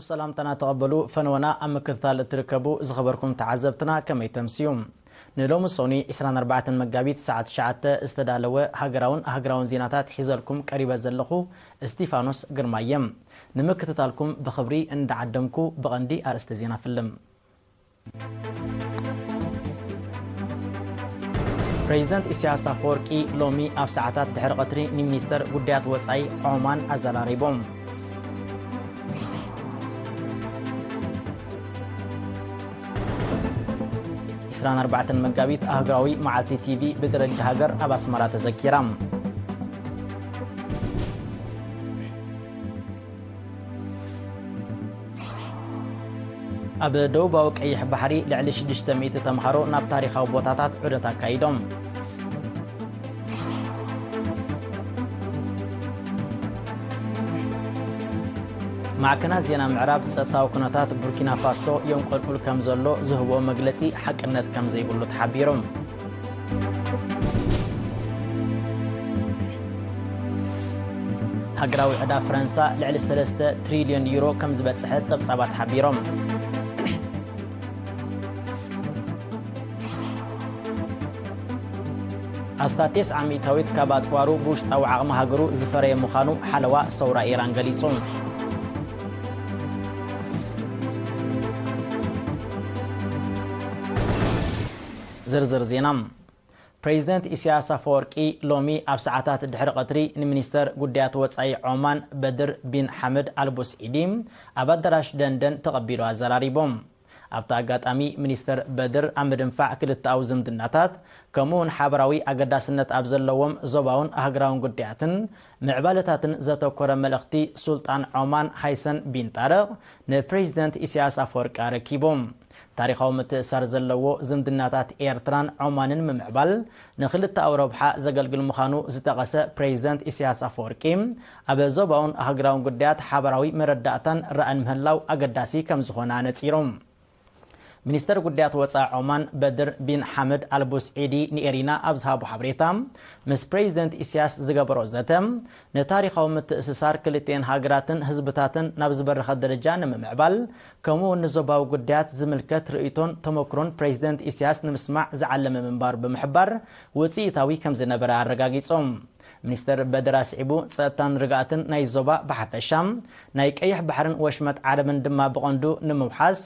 ሰላምታና ተቐበሉ። ፈነወና ኣብ ምክትታል እትርከቡ ዝኸበርኩም ተዓዘብትና ከመይ ተምስዩ? ንሎሚ ሶኒ ዕስራን ኣርባዕተን መጋቢት ሰዓት ትሽዓተ ዝተዳለወ ሃገራውን ኣህግራውን ዜናታት ሒዘልኩም ቀሪበ ዘለኹ እስቲፋኖስ ግርማ እየ። ንምክትታልኩም ብኽብሪ እንዳዓደምኩ ብቐንዲ ኣርእስተ ዜና ፍልም። ፕሬዚደንት ኢሳያስ ኣፈወርቂ ሎሚ ኣብ ሰዓታት ድሕሪ ቀትሪ ንሚኒስተር ጉዳያት ወጻኢ ዖማን ኣዘራሪቦም። ዕስራን ኣርባዕተን መጋቢት ኣህግራዊ መዓልቲ ቲቪ ብደረጃ ሃገር ኣብ ኣስመራ ተዘኪራ። ኣብ ደቡባዊ ቀይሕ ባሕሪ ልዕሊ ሽዱሽተ ሚእቲ ተምሃሮ ናብ ታሪኻዊ ቦታታት ዑደት ኣካይዶም። ማዕከናት ዜና ምዕራብ ጸጥታዊ ኩነታት ቡርኪና ፋሶ የንቆልቁል ከም ዘሎ ዝህብኦ መግለጺ ሓቅነት ከም ዘይብሉ ተሓቢሩ። ሃገራዊ ዕዳ ፈረንሳ ልዕሊ ሰለስተ ትሪልዮን ዩሮ ከም ዝበጽሐ ጸብጻባት ሓቢሮም። ኣስታት ተስዓ ሚእታዊት ካብ ኣጽዋሩ ብውሽጣዊ ዓቕሚ ሃገሩ ዝፈረየ ምዃኑ ሓለዋ ሰውራ ኢራን ገሊጹ። ዝርዝር ዜና። ፕሬዚደንት ኢሳያስ ኣፈወርቂ ሎሚ ኣብ ሰዓታት ድሕሪ ቀትሪ ንሚኒስተር ጉዳያት ወጻኢ ዖማን በድር ቢን ሓመድ ኣልቡስዒዲ ኣብ ኣዳራሽ ደንደን ተቐቢሉ ኣዘራሪቦም። ኣብቲ ኣጋጣሚ ሚኒስተር በድር ኣብ ምድንፋዕ ክልተኣዊ ዝምድናታት ከምኡውን ሓበራዊ ኣገዳስነት ኣብ ዘለዎም ዞባውን ኣህግራውን ጉዳያትን ምዕባለታትን ዘተኮረ መልእኽቲ ሱልጣን ዖማን ሃይሰን ቢን ጣርቕ ንፕሬዚደንት ኢሳያስ ኣፈወርቂ ኣረኪቦም። ታሪኻዊ ምትእሳር ዘለዎ ዝምድናታት ኤርትራን ዖማንን ምምዕባል ንክልተኣዊ ረብሓ ዘገልግል ምዃኑ ዝጠቐሰ ፕሬዚደንት ኢሳያስ ኣፈወርቂ፣ ኣብ ዞባውን ሃገራውን ጉዳያት ሓበራዊ መረዳእታን ራእን ምህላው ኣገዳሲ ከም ዝኾነ ኣነጺሮም። ሚኒስተር ጉዳያት ወጻኢ ዖማን በድር ቢን ሓመድ ኣልቡስዒዲ ንኤሪና ኣብ ዝሃቦ ሓበሬታ፣ ምስ ፕሬዚደንት ኢሳያስ ዝገበሮ ዘተ፣ ንታሪኻዊ ምትእስሳር ክልቲኤን ሃገራትን ህዝብታትን ናብ ዝበረኸ ደረጃ ንምምዕባል፣ ከምኡ እውን ንዞባዊ ጉዳያት ዝምልከት ርእይቶን ተመክሮን ፕሬዚደንት ኢሳያስ ንምስማዕ ዝዓለመ ምንባሩ ብምሕባር፣ ውጽኢታዊ ከም ዝነበረ ኣረጋጊጾም። ሚኒስተር በድር ኣስዒቡ፣ ጸጥታን ርግኣትን ናይ ዞባ ብሓፈሻ፣ ናይ ቀይሕ ባሕርን ወሽመጥ ዓረብን ድማ ብቐንዱ ንምውሓስ፣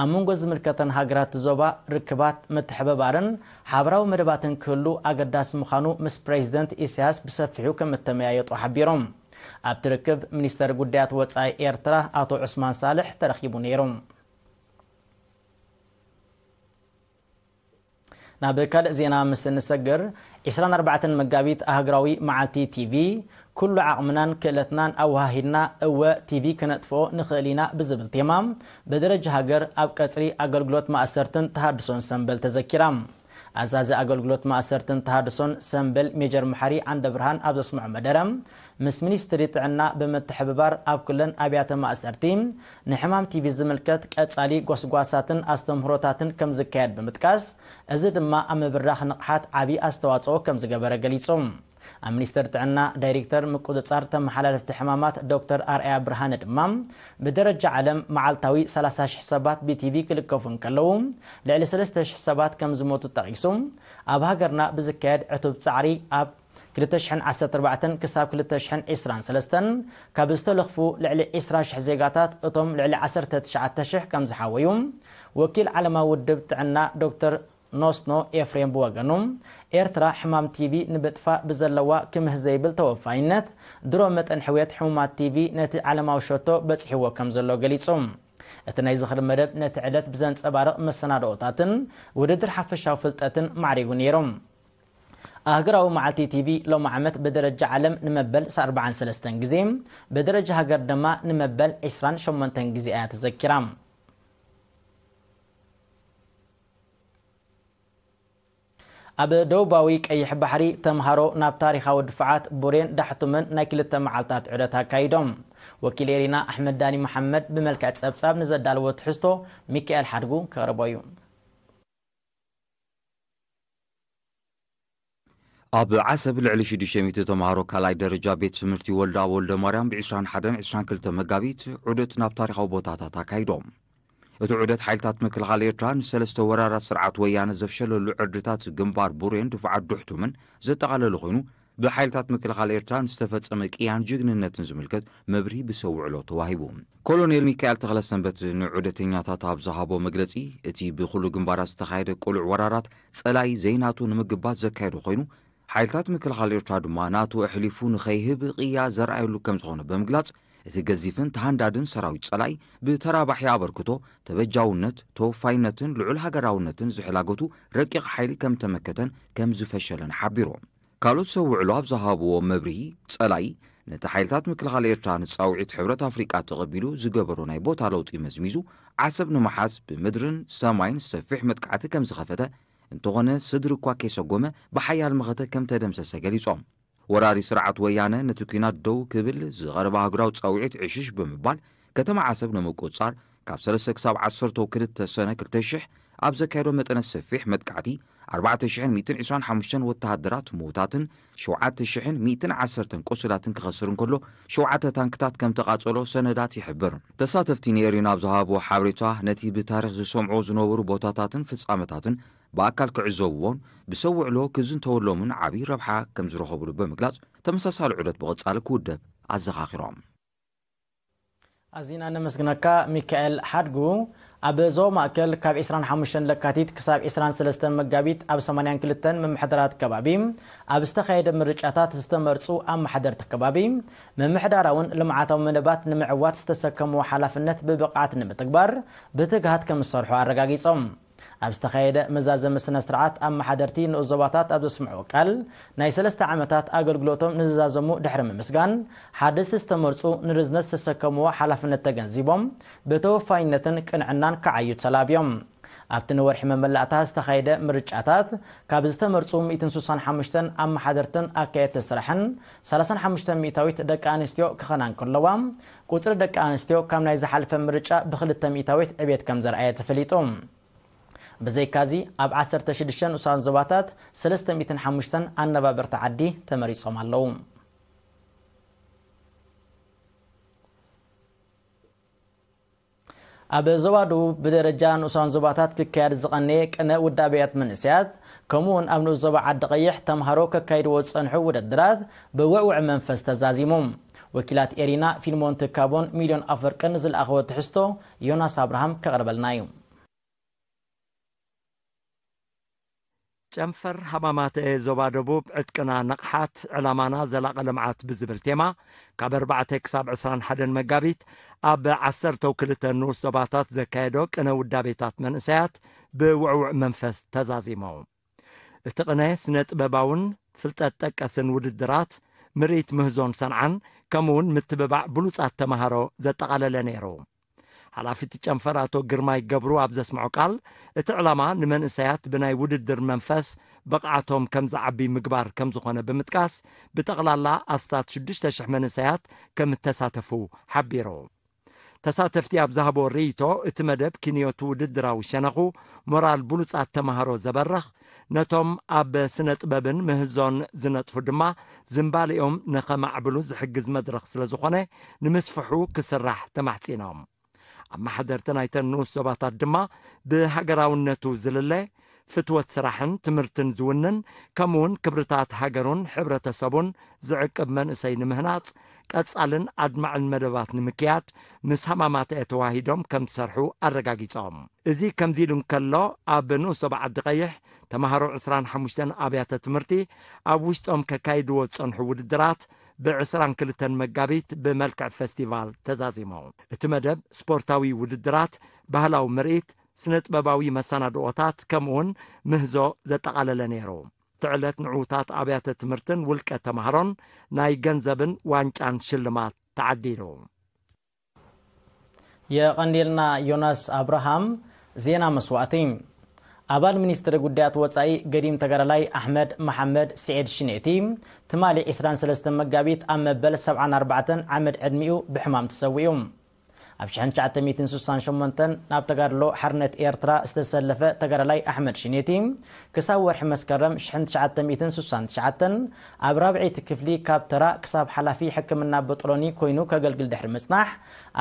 ኣብ መንጎ ዝምልከተን ሃገራት ዞባ ርክባት፣ ምትሕብባርን ሓበራዊ መደባትን ክህሉ ኣገዳሲ ምዃኑ ምስ ፕሬዚደንት ኢሳያስ ብሰፊሑ ከም እተመያየጡ ሓቢሮም። ኣብቲ ርክብ፣ ሚኒስተር ጉዳያት ወጻኢ ኤርትራ ኣቶ ዑስማን ሳልሕ ተረኺቡ ነይሩ። ናብ ካልእ ዜና ምስ እንሰግር፣ ዕስራን ኣርባዕተን መጋቢት ኣህግራዊ መዓልቲ ቲቪ፣ ኩሉ ዓቕምናን ክእለትናን ኣወሃሂድና እወ ቲቪ ክነጥፍኦ ንኽእል ኢና ብዝብል ቴማ፣ ብደረጃ ሃገር ኣብ ቀጽሪ ኣገልግሎት ማእሰርትን ተሃድሶን ሰምበል ተዘኪራ። ኣዛዚ ኣገልግሎት ማእሰርትን ተሃድሶን ሰምበል ሜጀር መሓሪ ዓንደብርሃን ኣብ ዘስምዖ መደረ፣ ምስ ሚኒስትሪ ጥዕና ብምትሕብባር ኣብ ኩለን ኣብያተ ማእሰርቲ ንሕማም ቲቪ ዝምልከት ቀጻሊ ጎስጓሳትን ኣስተምህሮታትን ከም ዝካየድ ብምጥቃስ፣ እዚ ድማ ኣብ ምብራኽ ንቕሓት ዓቢ ኣስተዋጽኦ ከም ዝገበረ ገሊጹ። ኣብ ሚኒስቴር ጥዕና ዳይሬክተር ምቁጽጻር ተመሓላለፍቲ ሕማማት ዶክተር ኣርኣያ ብርሃነ ድማ፣ ብደረጃ ዓለም መዓልታዊ ሰላሳ ሽሕ ሰባት ብቲቪ ክልከፉ እንከለዉ፣ ልዕሊ ሰለስተ ሽሕ ሰባት ከም ዝሞቱ ጠቒሱ፣ ኣብ ሃገርና ብዝካየድ ዕቱብ ጻዕሪ ኣብ ክልተ ሽሕን ዓሰርተ ኣርባዕተን ክሳብ ክልተ ሽሕን ዕስራን ሰለስተን ካብ ዝተለኽፉ ልዕሊ ዕስራ ሽሕ ዜጋታት፣ እቶም ልዕሊ ዓሰርተ ትሽዓተ ሽሕ ከም ዝሓወዩ፣ ወኪል ዓለማዊ ውድብ ጥዕና ዶክተር ኖስኖ ኤፍሬም ብወገኑ፣ ኤርትራ ሕማም ቲቢ ንምጥፋእ ብዘለዋ ክምህ ዘይብል ተወፋይነት፣ ድሮ መጠን ሕውየት ሕሙማት ቲቢ ነቲ ዓለማዊ ሸቶ በጺሕዎ ከም ዘሎ ገሊጹ። እቲ ናይ ዝኽሪ መደብ ነቲ ዕለት ብዘንጸባርቕ መሰናድኦታትን ውድድር ሓፈሻዊ ፍልጠትን ማዕሪጉ ነይሩ። ኣህግራዊ መዓልቲ ቲቢ ሎሚ ዓመት ብደረጃ ዓለም ንመበል ኣርባዓን ሰለስተን ግዜ፣ ብደረጃ ሃገር ድማ ንመበል ዕስራን ሸሞንተን ግዜ እያ ተዘኪራ። ኣብ ደቡባዊ ቀይሕ ባሕሪ ተምሃሮ ናብ ታሪኻዊ ድፋዓት ቡሬን ዳሕቱምን ናይ ክልተ መዓልታት ዑደት ኣካይዶም። ወኪል ኤሪና ኣሕመድ ዳኒ መሓመድ ብመልክዕ ጸብጻብ ንዘዳለዎ ትሕዝቶ ሚካኤል ሓድጉ ከቕርቦ እዩ። ኣብ ዓሰብ ልዕሊ ሽዱሽተ ሚእቲ ተምሃሮ ካልኣይ ደረጃ ቤት ትምህርቲ ወልደ ኣብ ወልደ ማርያም ብ ዕስራን ሓደን ዕስራን ክልተ መጋቢት ዑደት ናብ ታሪኻዊ ቦታታት ኣካይዶም። እቲ ዑደት ሓይልታት ምክልኻል ኤርትራ ንሰለስተ ወራራት ስርዓት ወያነ ዘፍሸለሉ ዕርድታት ግንባር ቡሬን ድፉዓት ዱሕቱምን ዘጠቓለለ ኮይኑ፣ ብሓይልታት ምክልኻል ኤርትራ ንዝተፈጸመ ቅያን ጅግንነትን ዝምልከት መብርሂ ብሰውዕሎ ተዋሂቡ። ኮሎኔል ሚካኤል ተኽለሰንበት ንዑደተኛታት ኣብ ዝሃቦ መግለጺ፣ እቲ ብኹሉ ግንባራት ዝተኻየደ ቅሉዕ ወራራት ጸላኢ ዘይናቱ ንምግባት ዘካየዶ ኮይኑ፣ ሓይልታት ምክልኻል ኤርትራ ድማ ናቱ ኣሕሊፉ ንኸይህብ ቅያ ዘርኣየሉ ከም ዝኾነ ብምግላጽ፣ እቲ ገዚፍን ተሃንዳድን ሰራዊት ጸላኢ ብተራባሒ ኣበርክቶ፣ ተበጃውነት፣ ተወፋይነትን ልዑል ሃገራውነትን ዝሕላገቱ ረቂቕ ሓይሊ ከም ተመከተን ከም ዝፈሸለን ሓቢሩ። ካልኦት ሰብ ውዕሎ ኣብ ዝሃብዎ መብርሂ፣ ጸላኢ ነቲ ሓይልታት ምክልኻል ኤርትራ ንጻውዒት ሕብረት ኣፍሪቃ ተቐቢሉ ዝገበሮ ናይ ቦታ ለውጢ መዝሚዙ፣ ዓሰብ ንምሓዝ ብምድርን ሰማይን ሰፊሕ መጥቃዕቲ ከም ዝኸፈተ፣ እንተኾነ ስድሪ እኳ ከይሰጎመ ብሓያል መኸተ ከም ተደምሰሰ ገሊጾም። ወራሪ ስርዓት ወያነ ነቲ ኲናት ደው ክብል ዝቐረበ ኣህጉራዊ ጻውዒት ዕሽሽ ብምባል፣ ከተማ ዓሰብ ንምቁጽጻር ካብ ሰለስተ ክሳብ ዓሰርተ ክልተ ሰነ ክልተ ሽሕ ኣብ ዘካየዶ መጠነ ሰፊሕ መጥቃዕቲ፣ ኣርባዕተ ሽሕን ሚእትን ዕስራን ሓሙሽተን ወተሃደራት ምዉታትን ሸውዓተ ሽሕን ሚእትን ዓሰርተን ቁሱላትን ክኸስር እንከሎ፣ ሸውዓተ ታንክታት ከም ተቓጸሎ ሰነዳት ይሕብር። ተሳተፍቲ ንኤሪና ኣብ ዝሃብዎ ሓበሬታ፣ ነቲ ብታሪኽ ዝሰምዕዎ ዝነበሩ ቦታታትን ፍጻመታትን ብኣካል ክዕዘብዎን ብሰብ ውዕሎ ክዝንተወሎምን ዓብዪ ረብሓ ከም ዝረኸብሉ ብምግላጽ፣ ተመሳሳሊ ዑደት ብቐጻሊ ክውደብ ኣዘኻኺሮም። ኣዚና ነመስግነካ ሚካኤል ሓድጉ። ኣብ ዞባ ማእከል ካብ ዕስራን ሓሙሽተን ለካቲት ክሳብ ዕስራን ሰለስተን መጋቢት ኣብ ሰማንያን ክልተን ምምሕዳራት ከባቢ ኣብ ዝተኻየደ ምርጫታት ዝተመርጹ ኣመሓደርቲ ከባቢ ምምሕዳራውን ልምዓታዊ መደባት ንምዕዋት ዝተሰከምዎ ሓላፍነት ብብቕዓት ንምትግባር ብትግሃት ከም ዝሰርሑ ኣረጋጊጾም። ኣብ ዝተኻየደ መዛዘሚ ስነ ስርዓት ኣመሓደርቲ ንኡስ ዞባታት ኣብ ዘስምዕዎ ቃል፣ ናይ ሰለስተ ዓመታት ኣገልግሎቶም ንዝዛዘሙ ድሕሪ ምምስጋን፣ ሓደስቲ ዝተመርጹ ንርዝነት ዝተሰከምዎ ሓላፍነት ተገንዚቦም፣ ብተወፋይነትን ቅንዕናን ክዓዩ ተላብዮም። ኣብቲ ንወርሒ መመላእታ ዝተኻየደ ምርጫታት፣ ካብ ዝተመርጹ ሚእትን ስሳን ሓሙሽተን ኣመሓደርትን ኣካየድቲ ስራሕን፣ ሰላሳን ሓሙሽተን ሚእታዊት ደቂ ኣንስትዮ ክኸና እንከለዋ፣ ቁጽሪ ደቂ ኣንስትዮ ካብ ናይ ዝሓለፈ ምርጫ ብክልተ ሚእታዊት ዕቤት ከም ዘርኣየ ተፈሊጡ። ብዘይካዚ፣ ኣብ ዓሰርተ ሽዱሽተ ንኡሳን ዞባታት ሰለስተ ሚእትን ሓሙሽተን ኣነባበርቲ ዓዲ ተመሪጾም ኣለዉ። ኣብ ዞባ ደቡብ ብደረጃ ንኡሳን ዞባታት ክካየድ ዝቐነየ ቅነ ውዳቤያት መንእሰያት፣ ከምኡውን ኣብ ንኡስ ዞባ ዓዲ ቀይሕ ተምሃሮ ከካይድዎ ዝጸንሑ ውድድራት ብውዕውዕ መንፈስ ተዛዚሙ። ወኪላት ኤሪና ፊልሞን ትካቦን ሚልዮን ኣፈወርቅን ዝለኣኽዎ ትሕዝቶ ዮናስ ኣብርሃም ከቕርበልና እዩ። ጨንፈር ሃማማተ ዞባ ደቡብ ዕጥቅና ንቕሓት ዕላማና ዘላቒ ልምዓት ብዝብል ቴማ ካብ ኣርባዕተ ክሳብ ዕስራን ሓደን መጋቢት ኣብ ዓሰርተው ክልተ ንኡስ ዞባታት ዘካየዶ ቅነ ውዳቤታት መንእሰያት ብውዕውዕ መንፈስ ተዛዚሙ። እቲ ቅነ ስነ ጥበባውን ፍልጠት ጠቀስን ውድድራት፣ ምርኢት ምህዞን ሰንዓን፣ ከምኡውን ምትብባዕ ብሉጻት ተምሃሮ ዘጠቓለለ ነይሩ። ሓላፊ እቲ ጨንፈር ኣቶ ግርማይ ገብሩ ኣብ ዘስምዖ ቃል፣ እቲ ዕላማ ንመንእሰያት ብናይ ውድድር መንፈስ ብቕዓቶም ከም ዝዓቢ ምግባር ከም ዝኾነ ብምጥቃስ፣ ብጠቕላላ ኣስታት ሽዱሽተ ሽሕ መንእሰያት ከም እተሳተፉ ሓቢሩ። ተሳተፍቲ ኣብ ዝሃቦ ርእይቶ፣ እቲ መደብ ክንዮቱ ውድድራዊ ሸነኹ፣ ሞራል ብሉጻት ተምሃሮ ዘበርኽ፣ ነቶም ኣብ ስነ ጥበብን ምህዞን ዝነጥፉ ድማ ዝንባሌኦም ንኸማዕብሉ ዝሕግዝ መድረኽ ስለ ዝኾነ፣ ንምስፍሑ ክስራሕ ተማሕጺኖም። ኣመሓደርቲ ናይተን ንኡስ ዞባታት ድማ ብሃገራውነቱ ዝልለ፣ ፍትወት ስራሕን ትምህርትን ዝውንን፣ ከምኡውን ክብርታት ሃገሩን ሕብረተሰቡን ዝዕቅብ መንእሰይ ንምህናጽ፣ ቀጻልን ኣድማዕን መደባት ንምክያድ ምስ ሃማማተኤ ተዋሂዶም ከም ዝሰርሑ ኣረጋጊጾም። እዚ ከምዚ ኢሉ እንከሎ፣ ኣብ ንኡስ ዞባ ዓዲ ቀይሕ ተምሃሮ ዕስራን ሓሙሽተን ኣብያተ ትምህርቲ ኣብ ውሽጦም ከካይድዎ ዝጸንሑ ውድድራት ብዕስራን ክልተን መጋቢት ብመልክዕ ፈስቲቫል ተዛዚሙ። እቲ መደብ ስፖርታዊ ውድድራት፣ ባህላዊ ምርኢት፣ ስነ ጥበባዊ መሰናድኦታት ከምኡውን ምህዞ ዘጠቓለለ ነይሩ። እቲ ዕለት ንዕዉታት ኣብያተ ትምህርትን ውልቀ ተምሃሮን ናይ ገንዘብን ዋንጫን ሽልማት ተዓዲሉ። የቐንየልና ዮናስ ኣብርሃም። ዜና መስዋእቲ። ኣባል ሚኒስትሪ ጉዳያት ወጻኢ ገዲም ተጋዳላይ ኣሕመድ መሓመድ ስዒድ ሽኔቲ ትማሊ ዕስራን ሰለስተን መጋቢት ኣብ መበል ሰብዓን ኣርባዕተን ዓመት ዕድሚኡ ብሕማም ተሰዊኡ። ኣብ ሽሕን ትሽዓተ ሚእትን ስሳን ሸሞንተን ናብ ተጋድሎ ሓርነት ኤርትራ ዝተሰለፈ ተጋዳላይ ኣሕመድ ሽኔቲ፣ ክሳብ ወርሒ መስከረም ሽሕን ትሽዓተ ሚእትን ስሳን ትሽዓተን ኣብ ራብዐይቲ ክፍሊ ካብ ተራ ክሳብ ሓላፊ ሕክምና በጥሎኒ ኮይኑ ከገልግል ድሕሪ ምጽናሕ፣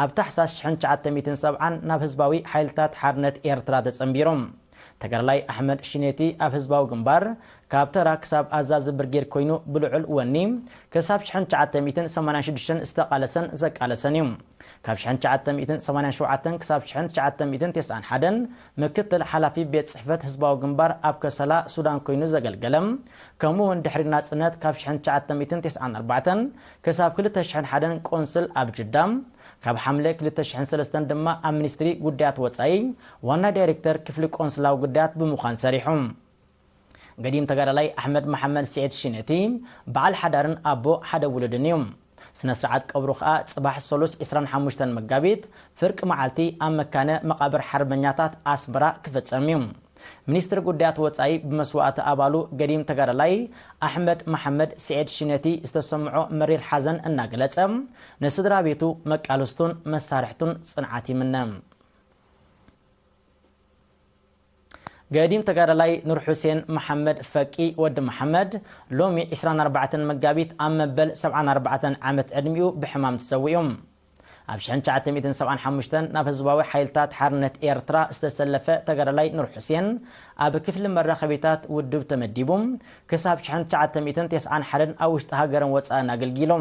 ኣብ ታሕሳስ ሽሕን ትሽዓተ ሚእትን ሰብዓን ናብ ህዝባዊ ሓይልታት ሓርነት ኤርትራ ተጸንቢሩ። ተጋዳላይ ኣሕመድ ሽኔቲ ኣብ ህዝባዊ ግንባር ካብ ተራ ክሳብ ኣዛዚ ብርጌድ ኮይኑ ብልዑል ወኒ ክሳብ ሽሕን ትሽዓተ ሚእትን ሰማንያን ሽዱሽተን ዝተቓለሰን ዘቃለሰን እዩ። ካብ ሽሕን ትሽዓተ ሚእትን ሰማንያን ሸውዓተን ክሳብ ሽሕን ትሽዓተ ሚእትን ተስዓን ሓደን ምክትል ሓላፊ ቤት ጽሕፈት ህዝባዊ ግንባር ኣብ ከሰላ ሱዳን ኮይኑ ዘገልገለ፣ ከምኡ እውን ድሕሪ ናጽነት ካብ ሽሕን ትሽዓተ ሚእትን ተስዓን ኣርባዕተን ክሳብ ክልተ ሽሕን ሓደን ቆንስል ኣብ ጅዳ፣ ካብ ሓምለ ክልተ ሽሕን ሰለስተን ድማ ኣብ ሚኒስትሪ ጉዳያት ወጻኢ ዋና ዳይሬክተር ክፍሊ ቆንስላዊ ጉዳያት ብምዃን ሰሪሑ። ገዲም ተጋዳላይ ኣሕመድ መሓመድ ስዒድ ሽነቲ በዓል ሓዳርን ኣቦ ሓደ ውሉድን እዩ። ስነ ስርዓት ቀብሩ ከኣ ጽባሕ ሰሉስ ዕስራን ሓሙሽተን መጋቢት ፍርቂ መዓልቲ ኣብ መካነ መቓብር ሓርበኛታት ኣስመራ ክፍጸም እዩ። ሚኒስትሪ ጉዳያት ወጻኢ ብመስዋእቲ ኣባሉ ገዲም ተጋዳላይ ኣሕመድ መሓመድ ስዒድ ሽነቲ ዝተሰምዖ መሪር ሓዘን እናገለጸ፣ ንስድራ ቤቱ፣ መቃልስቱን መሳርሕቱን ጽንዓት ይምነ። ገዲም ተጋዳላይ ኑር ሑሴን መሓመድ ፈቂ ወዲ መሓመድ ሎሚ ዕስራን ኣርባዕተን መጋቢት ኣብ መበል ሰብዓን ኣርባዕተን ዓመት ዕድሚኡ ብሕማም ተሰዊኡ። ኣብ ሽሕን ትሽዓተ ሚእትን ሰብዓን ሓሙሽተን ናብ ህዝባዊ ሓይልታት ሓርነት ኤርትራ ዝተሰለፈ ተጋዳላይ ኑር ሑሴን ኣብ ክፍሊ መራኸቢታት ውድብ ተመዲቡ ክሳብ ሽሕን ትሽዓተ ሚእትን ተስዓን ሓደን ኣብ ውሽጢ ሃገርን ወጻእን ኣገልጊሉ።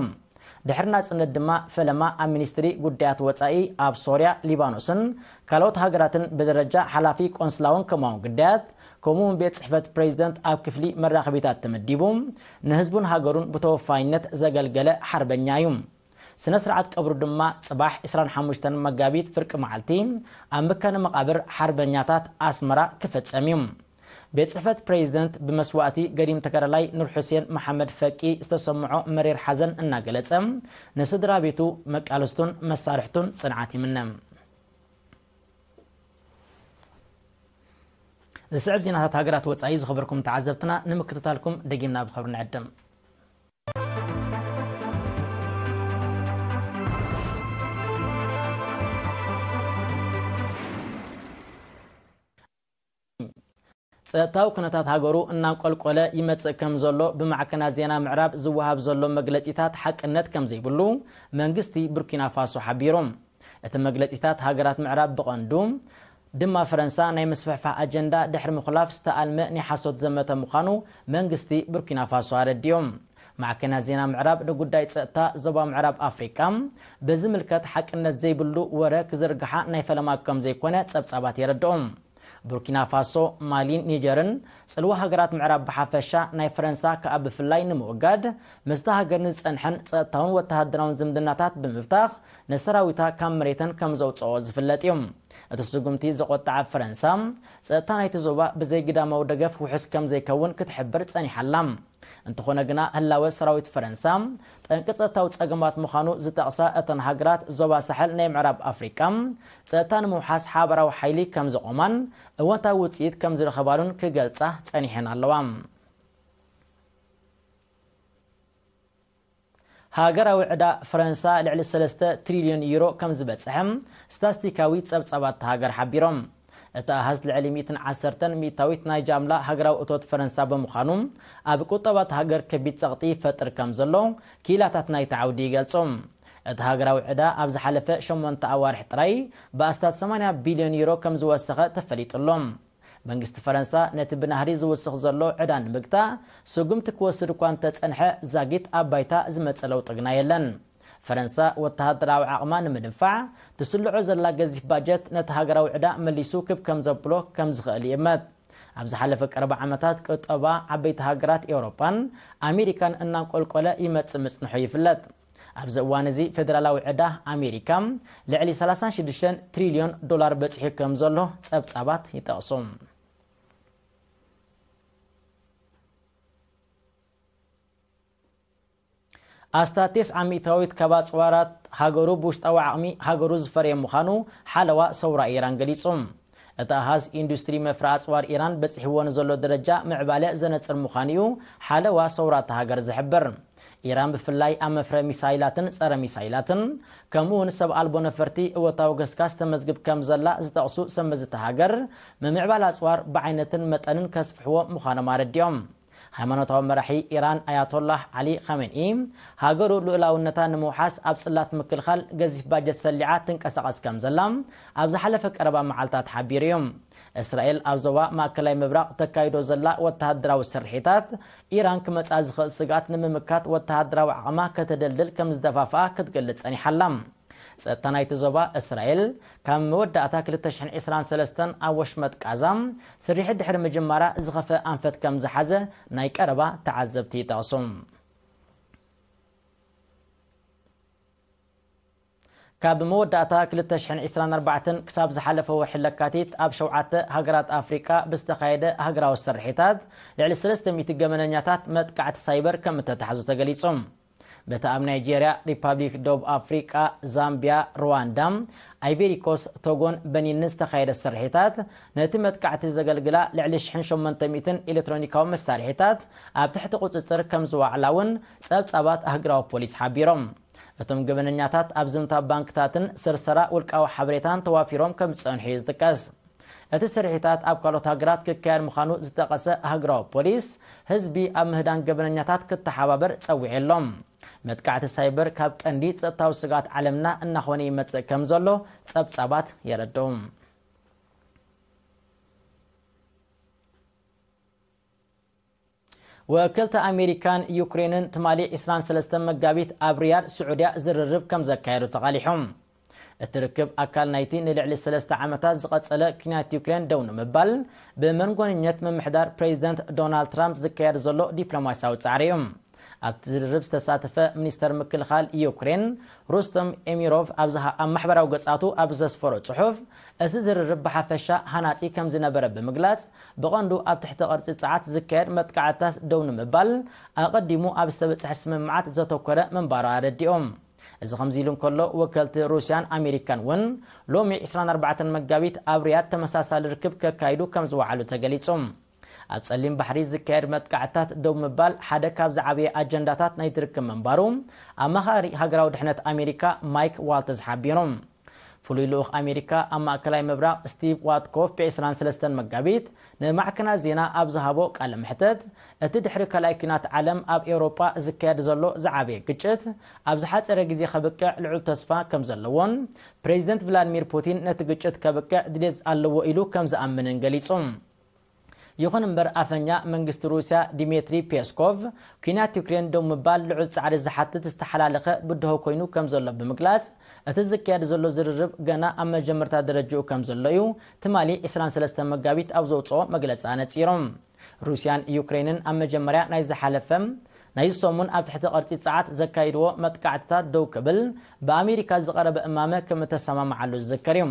ድሕሪ ናጽነት ድማ ፈለማ ኣብ ሚኒስትሪ ጉዳያት ወጻኢ ኣብ ሶርያ፣ ሊባኖስን ካልኦት ሃገራትን ብደረጃ ሓላፊ ቆንስላውን ከማውን ግዳያት ከምኡ እውን ቤት ጽሕፈት ፕሬዚደንት ኣብ ክፍሊ መራኸቢታት ተመዲቡ ንህዝቡን ሃገሩን ብተወፋይነት ዘገልገለ ሓርበኛ እዩ። ስነ ስርዓት ቀብሩ ድማ ጽባሕ ዕስራን ሓሙሽተን መጋቢት ፍርቂ መዓልቲ ኣብ መካነ መቓብር ሓርበኛታት ኣስመራ ክፍጸም እዩ። ቤት ጽሕፈት ፕሬዚደንት ብመስዋእቲ ገዲም ተጋዳላይ ኑር ሑሴን መሓመድ ፈቂ ዝተሰምዖ መሪር ሓዘን እናገለጸ፣ ንስድራ ቤቱ፣ መቃልስቱን መሳርሕቱን ጽንዓት ይምነ። ዝስዕብ ዜናታት ሃገራት ወጻኢ ዝኸበርኩም ተዓዘብትና ንምክትታልኩም ደጊምና ብኸብሪ ንዕድም። ጸጥታዊ ኩነታት ሃገሩ እናንቆልቆለ ይመጽእ ከም ዘሎ ብማዕከናት ዜና ምዕራብ ዝወሃብ ዘሎ መግለጺታት ሓቅነት ከም ዘይብሉ መንግስቲ ቡርኪና ፋሶ ሓቢሩ። እቲ መግለጺታት ሃገራት ምዕራብ ብቐንዱ ድማ ፈረንሳ ናይ ምስፍሕፋሕ ኣጀንዳ ድሕሪ ምኹላፍ ዝተኣልመ ናይ ሓሶት ዘመተ ምዃኑ መንግስቲ ቡርኪና ፋሶ ኣረዲኡ። ማዕከናት ዜና ምዕራብ ንጉዳይ ጸጥታ ዞባ ምዕራብ ኣፍሪቃ ብዝምልከት ሓቅነት ዘይብሉ ወረ ክዝርግሓ ናይ ፈለማ ከም ዘይኮነ ጸብጻባት የረድኡ። ቡርኪና ፋሶ፣ ማሊን ኒጀርን ጽልዋ ሃገራት ምዕራብ ብሓፈሻ ናይ ፈረንሳ ከኣ ብፍላይ ንምውጋድ ምስታ ሃገር ንዝጸንሐን ጸጥታውን ወተሃደራውን ዝምድናታት ብምብታኽ ንሰራዊታ ካብ መሬተን ከም ዘውጽኦ ዝፍለጥ እዩ። እቲ ስጉምቲ ዘቖጠዓ ፈረንሳ ጸጥታ ናይቲ ዞባ ብዘይ ግዳማዊ ደገፍ ውሑስ ከም ዘይከውን ክትሕብር ጸኒሓ ኣላ። እንተኾነ ግና ህላወ ሰራዊት ፈረንሳ ጠንቂ ጸጥታዊ ጸገማት ምዃኑ ዝጠቕሳ እተን ሃገራት ዞባ ሳሕል ናይ ምዕራብ ኣፍሪቃ ጸጥታ ንምውሓስ ሓበራዊ ሓይሊ ከም ዘቖማን እወንታዊ ውጽኢት ከም ዝረኸባሉን ክገልጻ ጸኒሐን ኣለዋ። ሃገራዊ ዕዳ ፈረንሳ ልዕሊ ሰለስተ ትሪልዮን ዩሮ ከም ዝበጽሐ ስታስቲካዊ ጸብጻባት እታ ሃገር ሓቢሮም። እቲ ኣሃዝ ልዕሊ ሚእትን ዓሰርተን ሚእታዊት ናይ ጃምላ ሃገራዊ እቶት ፈረንሳ ብምዃኑ ኣብ ቁጠባ እታ ሃገር ከቢድ ጸቕጢ ይፈጥር ከም ዘሎ ክኢላታት ናይቲ ዓውዲ ይገልጹ። እቲ ሃገራዊ ዕዳ ኣብ ዝሓለፈ ሸሞንተ ኣዋርሕ ጥራይ ብኣስታት ሰማንያ ቢልዮን ዩሮ ከም ዝወሰኸ ተፈሊጡ ኣሎ። መንግስቲ ፈረንሳ ነቲ ብናህሪ ዝውስኽ ዘሎ ዕዳ ንምግታእ ስጉምቲ ክወስድ እኳ እንተጸንሐ፣ ዛጊት ኣብ ባይታ ዝመጸ ለውጢ ግና የለን። ፈረንሳ ወተሃደራዊ ዓቕማ ንምድንፋዕ ትስልዖ ዘላ ገዚፍ ባጀት ነቲ ሃገራዊ ዕዳ መሊሱ ክብ ከም ዘብሎ ከም ዝኽእል ይእመት። ኣብ ዝሓለፈ ቀረባ ዓመታት ቁጠባ ዓበይቲ ሃገራት ኤውሮጳን ኣሜሪካን እናንቆልቆለ ይመጽእ ምጽንሑ ይፍለጥ። ኣብዚ እዋን እዚ ፌደራላዊ ዕዳ ኣሜሪካ ልዕሊ ሰላሳን ሽዱሽተን ትሪልዮን ዶላር በጺሑ ከም ዘሎ ጸብጻባት ይጠቕሱ። ኣስታት ተስዓ ሚእታዊት ካብ ኣጽዋራት ሃገሩ ብውሽጣዊ ዓቕሚ ሃገሩ ዝፈረየ ምዃኑ ሓለዋ ሰውራ ኢራን ገሊጹ። እቲ ኣሃዝ ኢንዱስትሪ መፍረ ኣጽዋር ኢራን በጺሕዎ ንዘሎ ደረጃ ምዕባለ ዘነጽር ምዃኑ እዩ ሓለዋ ሰውራ እታ ሃገር ዝሕብር። ኢራን ብፍላይ ኣብ መፍረ ሚሳይላትን ጸረ ሚሳይላትን ከምኡ እውን ሰብ ኣልቦ ነፈርቲ እወታዊ ገስጋስ ተመዝግብ ከም ዘላ ዝጠቕሱ ሰመዝቲ ሃገር፣ ምምዕባል ኣጽዋር ብዓይነትን መጠንን ከስፍሕዎ ምዃኖም ኣረዲኦም። ሃይማኖታዊ መራሒ ኢራን ኣያቶላህ ዓሊ ኻሜንኢ፣ ሃገሩ ልኡላውነታ ንምውሓስ ኣብ ጽላት ምክልኻል ገዚፍ ባጀት ሰሊዓ ትንቀሳቐስ ከም ዘላ ኣብ ዝሓለፈ ቀረባ መዓልታት ሓቢሩ እዩ። እስራኤል ኣብ ዞባ ማእከላይ ምብራቕ ተካይዶ ዘላ ወተሃደራዊ ስርሒታት፣ ኢራን ክመጽኣ ዝኽእል ስግኣት ንምምካት ወተሃደራዊ ዓቕማ ከተደልድል ከም ዝደፋፍኣ ክትገልጽ ጸኒሓ ኣላ። ጸጥታ ናይቲ ዞባ፣ እስራኤል ካብ መወዳእታ ክልተ ሽሕን ዕስራን ሰለስተን ኣብ ወሽመጥ ቃዛ ስርሒት ድሕሪ ምጅማራ ዝኸፍአ ኣንፈት ከም ዝሓዘ ናይ ቀረባ ተዓዘብቲ ይጠቕሱ። ካብ መወዳእታ ክልተ ሽሕን ዕስራን ኣርባዕተን ክሳብ ዝሓለፈ ወርሒ ለካቲት ኣብ ሸውዓተ ሃገራት ኣፍሪቃ ብዝተኻየደ ሃገራዊ ስርሒታት ልዕሊ ሰለስተ ሚእቲ ገበነኛታት መጥቃዕቲ ሳይበር ከም እተታሕዙ ተገሊጹ። በቲ ኣብ ናይጄርያ፣ ሪፓብሊክ ደቡብ ኣፍሪቃ፣ ዛምቢያ፣ ሩዋንዳ፣ ኣይቬሪኮስ፣ ቶጎን በኒንን ዝተኻየደ ስርሒታት፣ ነቲ መጥቃዕቲ ዘገልግላ ልዕሊ ሽሕን ሸሞንተ ሚእትን ኤሌክትሮኒካዊ መሳርሒታት ኣብ ትሕቲ ቁጽጽር ከም ዝዋዕላ እውን ጸብጻባት ኣህግራዊ ፖሊስ ሓቢሮም። እቶም ገበነኛታት ኣብ ዝምታ ባንክታትን ስርሰራ ውልቃዊ ሓበሬታን ተዋፊሮም ከም ዝጸንሑ እዩ ዝጥቀስ። እቲ ስርሒታት ኣብ ካልኦት ሃገራት ክካየድ ምዃኑ ዝጠቐሰ ሃገራዊ ፖሊስ፣ ህዝቢ ኣብ ምህዳን ገበነኛታት ክተሓባበር ጸዊዑ ኣሎ። መጥቃዕቲ ሳይበር ካብ ቀንዲ ጸጥታዊ ስግኣት ዓለምና እናኾነ ይመጽእ ከም ዘሎ ጸብጻባት የረድኡ። ወከልቲ ኣሜሪካን ዩክሬንን ትማሊ ዕስራን ሰለስተን መጋቢት ኣብ ሪያድ ስዑድያ ዝርርብ ከም ዘካየዱ ተቓሊሖም። እቲ ርክብ ኣካል ናይቲ ንልዕሊ ሰለስተ ዓመታት ዝቐጸለ ኲናት ዩክሬን ደው ንምባል ብመንጎንኘት ምምሕዳር ፕሬዚደንት ዶናልድ ትራምፕ ዝካየድ ዘሎ ዲፕሎማሲያዊ ጻዕሪ እዩ። ኣብቲ ዝርርብ ዝተሳተፈ ሚኒስተር ምክልኻል ዩክሬን ሩስተም ኤሚሮቭ ኣብ ዝሃ-፣ ኣብ ማሕበራዊ ገጻቱ ኣብ ዘስፈሮ ጽሑፍ፣ እቲ ዝርርብ ብሓፈሻ ሃናጺ ከም ዝነበረ ብምግላጽ፣ ብቐንዱ ኣብ ትሕቲ ቅርጺ ጸዓት ዝካየድ መጥቃዕትታት ደው ንምባል ኣቐዲሙ ኣብ ዝተበጽሐ ስምምዓት ዘተኮረ ምንባሩ ኣረዲኦም። እዚ ከምዚ ኢሉ እንከሎ፣ ወከልቲ ሩስያን ኣሜሪካን እውን ሎሚ ዕስራን ኣርባዕተን መጋቢት ኣብ ሪያድ ተመሳሳሊ ርክብ ከካይዱ ከም ዝወዓሉ ተገሊጹ። ኣብ ጸሊም ባሕሪ ዝካየድ መጥቃዕትታት ደው ምባል ሓደ ካብ ዝዓበየ ኣጀንዳታት ናይቲ ርክብ ምንባሩ ኣማኻሪ ሃገራዊ ድሕነት ኣሜሪካ ማይክ ዋልትዝ ሓቢሩ። ፍሉይ ልኡኽ ኣሜሪካ ኣብ ማእከላይ ምብራቕ ስቲቭ ዋትኮፍ ብዕስራን ሰለስተን መጋቢት ንማዕከናት ዜና ኣብ ዝሃቦ ቃለ መሕተት፣ እቲ ድሕሪ ካልኣይ ኲናት ዓለም ኣብ ኤውሮጳ ዝካየድ ዘሎ ዝዓበየ ግጭት ኣብ ዝሓጸረ ግዜ ከብቅዕ ልዑል ተስፋ ከም ዘለዎን ፕሬዚደንት ቭላድሚር ፑቲን ነቲ ግጭት ከብቅዕ ድሌት ኣለዎ ኢሉ ከም ዝኣምንን ገሊጹ። ይኹን እምበር፣ ኣፈኛ መንግስቲ ሩስያ ዲሜትሪ ፔስኮቭ፣ ኲናት ዩክሬን ደው ምባል ልዑል ጻዕሪ ዝሓትት ዝተሓላለኸ ብድሆ ኮይኑ ከም ዘሎ ብምግላጽ፣ እቲ ዝካየድ ዘሎ ዝርርብ ገና ኣብ መጀመርታ ደረጃኡ ከም ዘሎ እዩ ትማሊ ዕስራን ሰለስተን መጋቢት ኣብ ዘውጽኦ መግለጺ ኣነጺሮም። ሩስያን ዩክሬንን ኣብ መጀመርያ ናይ ዝሓለፈ ናይ ሰሙን ኣብ ትሕቲ ቅርጺ ጸዓት ዘካይድዎ መጥቃዕትታት ደው ክብል ብኣሜሪካ ዝቐረበ እማመ ከም እተሰማምዓሉ ዝዝከር እዩ።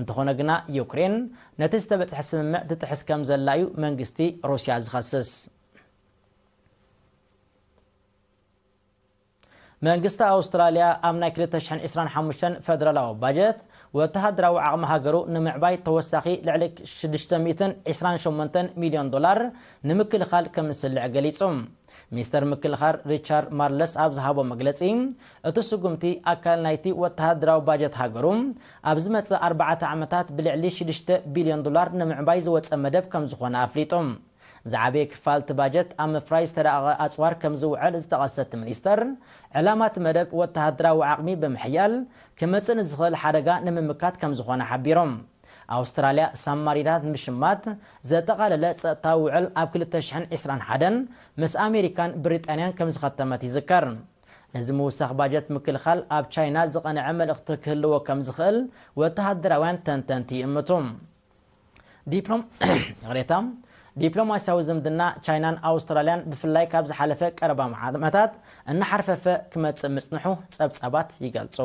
እንተኾነ ግና፣ ዩክሬን ነቲ ዝተበጽሐ ስምምዕ ትጥሕስ ከም ዘላ እዩ መንግስቲ ሩስያ ዝኸስስ። መንግስቲ ኣውስትራልያ ኣብ ናይ ክልተ ሽሕን ዕስራን ሓሙሽተን ፈደራላዊ ባጀት ወተሃደራዊ ዓቕሚ ሃገሩ ንምዕባይ ተወሳኺ ልዕሊ ሽዱሽተ ሚእትን ዕስራን ሸሞንተን ሚልዮን ዶላር ንምክልኻል ከም ዝስልዕ ገሊጹ። ሚኒስተር ምክልኻል ሪቻርድ ማርለስ ኣብ ዝሃቦ መግለጺ፣ እቲ ስጉምቲ ኣካል ናይቲ ወተሃደራዊ ባጀት ሃገሩ ኣብ ዝመጽእ ኣርባዕተ ዓመታት ብልዕሊ ሽዱሽተ ቢልዮን ዶላር ንምዕባይ ዝወጸ መደብ ከም ዝኾነ ኣፍሊጡ። ዝዓበየ ክፋል እቲ ባጀት ኣብ ምፍራይ ዝተራቐቐ ኣጽዋር ከም ዝውዕል ዝጠቐሰ እቲ ሚኒስተር፣ ዕላማ እቲ መደብ ወተሃደራዊ ዓቕሚ ብምሕያል ክመጽእ ንዝኽእል ሓደጋ ንምምካት ከም ዝኾነ ሓቢሮም። ኣውስትራልያ ሳብማሪናት ምሽማት ዘጠቓለለ ጸጥታዊ ውዕል ኣብ ክልተ ሽሕን ዕስራን ሓደን ምስ ኣሜሪካን ብሪጣንያን ከም ዝኸተመት ይዝከር። ነዚ ምውሳኽ ባጀት ምክልኻል ኣብ ቻይና ዝቐንዐ መልእኽቲ ክህልዎ ከም ዝኽእል ወተሃደራውያን ተንተንቲ ይእምቱ። ዲፕሎም-፣ ይቕሬታ፣ ዲፕሎማሲያዊ ዝምድና ቻይናን ኣውስትራልያን ብፍላይ ካብ ዝሓለፈ ቀረባ ዓመታት እናሓርፈፈ ክመጽእ ምጽንሑ ጸብጻባት ይገልጹ።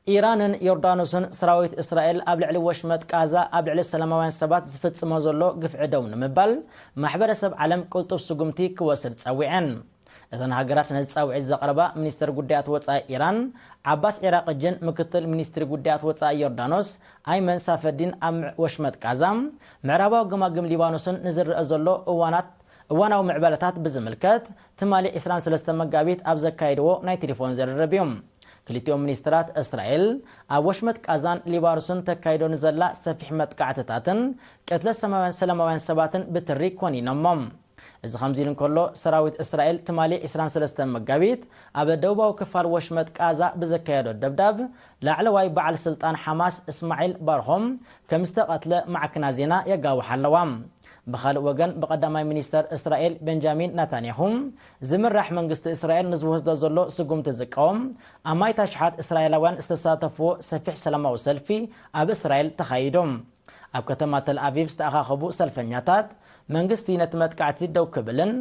ኢራንን ዮርዳኖስን ሰራዊት እስራኤል ኣብ ልዕሊ ወሽመጥ ቃዛ ኣብ ልዕሊ ሰላማውያን ሰባት ዝፍጽሞ ዘሎ ግፍዒ ደው ንምባል ማሕበረሰብ ዓለም ቅልጡፍ ስጉምቲ ክወስድ ጸዊዐን። እተን ሃገራት ነዚ ጻውዒት ዘቕረባ ሚኒስተር ጉዳያት ወጻኢ ኢራን ዓባስ ዒራቅጅን ምክትል ሚኒስትሪ ጉዳያት ወጻኢ ዮርዳኖስ ኣይመን ሳፈዲን ኣብ ምዕ-፣ ወሽመጥ ቃዛ፣ ምዕራባዊ ገማግም ሊባኖስን ንዝረአ ዘሎ እዋናት እዋናዊ ምዕባለታት ብዝምልከት ትማሊ ዕስራን ሰለስተን መጋቢት ኣብ ዘካየድዎ ናይ ቴሌፎን ዝርርብ እዩ። ክልቲኦም ሚኒስትራት እስራኤል ኣብ ወሽመጥ ቃዛን ሊባኖስን ተካይዶ ንዘላ ሰፊሕ መጥቃዕትታትን ቅትለት ሰማውያን ሰላማውያን ሰባትን ብትሪ ኮኒኖሞ። እዚ ከምዚ ኢሉ እንከሎ፣ ሰራዊት እስራኤል ትማሊ ዕስራን ሰለስተን መጋቢት ኣብ ደቡባዊ ክፋል ወሽመጥ ቃዛ ብዘካየዶ ደብዳብ ላዕለዋይ በዓል ስልጣን ሓማስ እስማዒል ባርሆም ከም ዝተቐትለ ማዕክና ዜና የጋውሓ ኣለዋ። ብኻልእ ወገን፣ ብቐዳማይ ሚኒስተር እስራኤል ቤንጃሚን ናታንያሁ ዝምራሕ መንግስቲ እስራኤል ንዝወስዶ ዘሎ ስጉምቲ ዝቃወም ኣማኢት ኣሽሓት እስራኤላውያን ዝተሳተፍዎ ሰፊሕ ሰላማዊ ሰልፊ ኣብ እስራኤል ተኻይዱ። ኣብ ከተማ ተል ኣቪቭ ዝተኣኻኸቡ ሰልፈኛታት፣ መንግስቲ ነቲ መጥቃዕቲ ደው ክብልን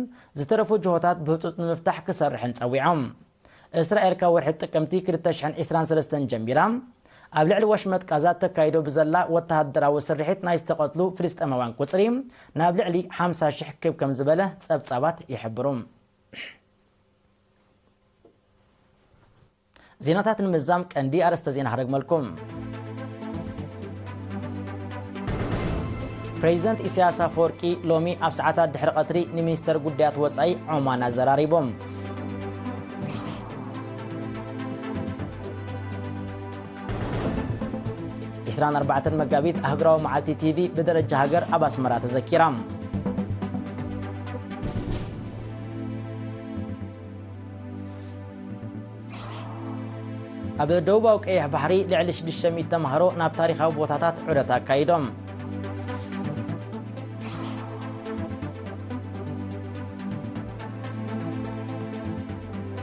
ዝተረፉ ጅሆታት ብህጹጽ ንምፍታሕ ክሰርሕን ጸዊዖም። እስራኤል ካብ ወርሒ ጥቅምቲ ክልተ ሽሕን ዕስራን ሰለስተን ጀሚራ ኣብ ልዕሊ ወሽመጥ ቃዛ ተካይዶ ብዘላ ወተሃደራዊ ስርሒት ናይ ዝተቐትሉ ፍልስጤማውያን ቁጽሪ ናብ ልዕሊ ሓምሳ ሽሕ ክብ ከም ዝበለ ጸብጻባት ይሕብሩ። ዜናታት ንምዛም ቀንዲ ኣርእስተ ዜና ክደግመልኩም። ፕሬዚደንት ኢሳያስ ኣፈወርቂ ሎሚ ኣብ ሰዓታት ድሕሪ ቀትሪ ንሚኒስተር ጉዳያት ወጻኢ ዖማን ኣዘራሪቦም። ዕስራን ኣርባዕተን መጋቢት ኣህጉራዊ መዓልቲ ቲቪ ብደረጃ ሃገር ኣብ ኣስመራ ተዘኪራ። ኣብ ደቡባዊ ቀይሕ ባሕሪ ልዕሊ ሽዱሽተ ሚእቲ ተምሃሮ ናብ ታሪኻዊ ቦታታት ዑደት ኣካይዶም።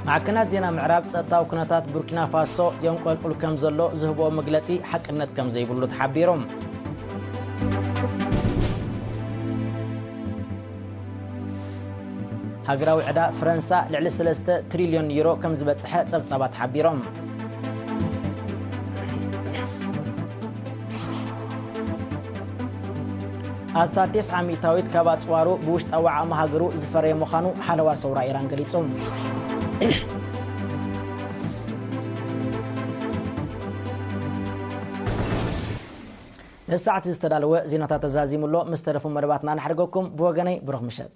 ማዕከናት ዜና ምዕራብ ጸጥታዊ ኩነታት ቡርኪና ፋሶ የንቆልቁል ከም ዘሎ ዝህብኦ መግለጺ ሓቅነት ከም ዘይብሉ ተሓቢሩ። ሃገራዊ ዕዳ ፈረንሳ ልዕሊ ሰለስተ ትሪልዮን ዩሮ ከም ዝበጽሐ ጸብጻባት ሓቢሮም። ኣስታት ተስዓ ሚእታዊት ካብ ኣጽዋሩ ብውሽጣዊ ዓቕሚ ሃገሩ ዝፈረየ ምዃኑ ሓለዋ ሰውራ ኢራን ገሊጹ። ንሰዓት ዝተዳለወ ዜናታት ተዛዚሙ ኣሎ። ምስ ተረፉ መደባትና ንሓድገኩም። ብወገነይ ብሩኽ ምሸት።